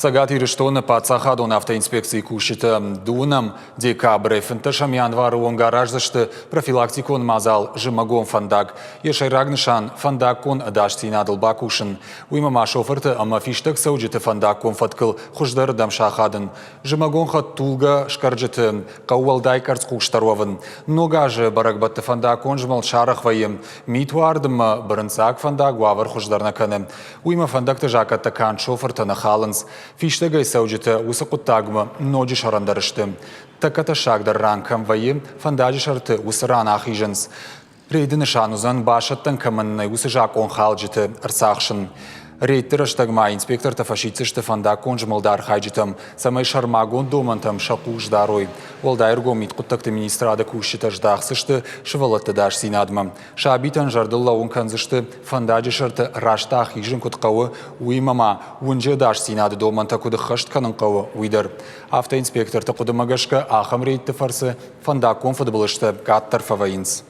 Цӕгат Ирыстоны паддзахадон автоинспекцийы кусджытӕ дыууынӕм декабрӕй фынддӕсӕм январы онг араздзысты профилактикон мадзал «Зымӕгон фӕндаг». Йӕ сӕйраг нысан – фӕндаггон ӕдасдзинадыл бакусын. Уыимӕ ма шофырты ӕмӕ фистӕгцӕуджыты фӕндаггон фӕткыл хуыздӕрырдӕм сахадын. Зымӕгон хӕдтулгӕ скъӕрджыты хъӕуы уӕлдай къӕрцхъусдӕр уӕвын. Ног азы бӕрӕгбӕтты фӕндаггон змӕлд сарӕх вӕййы. Митуард ӕмӕ бырынцъаг фӕндаг уавӕр хуыздӕр нӕ кӕны. Уыимӕ фӕндӕгты закъӕттӕ канд шофыртӕ нӕ халынц. Фистӕгӕй цӕуджытӕ уыцы хъуыддагмӕ ноджы сӕрӕндӕр сты. Тӕккӕ тӕссагдӕр ран кӕм вӕййы, фӕндаджы сӕрты уыцы ран ахизынц. Рейды нысан уыдзӕн басӕттӕн кӕмӕн нӕй, уыцы закъонхалджыты ӕрцахсын. Рейдты рӕстӕг ма инспектортӕ фӕсиддзысты фӕндаггон змӕлды архайджытӕм, цӕмӕй сӕрмагонд домӕнтӕм сӕ хъус дарой. Уӕлдай ӕргом мидхъуыддӕгты министрады кусджытӕ здахдзысты сывӕллӕтты ӕдасдзинадмӕ. Сабитӕн зӕрдыл лӕууын кӕндзысты, фӕндаджы сӕрты раст ахизын куыд хъӕуы, уыимӕ ма уынджы ӕдасдзинады домӕнтӕ куыд ӕххӕст кӕнын хъӕуы, уый дӕр. Автоинспекторты хъуыдымӕ гӕсгӕ, ахӕм рейдты фӕрцы фӕндаггон фыдбылызтӕ къаддӕр фӕвӕййынц.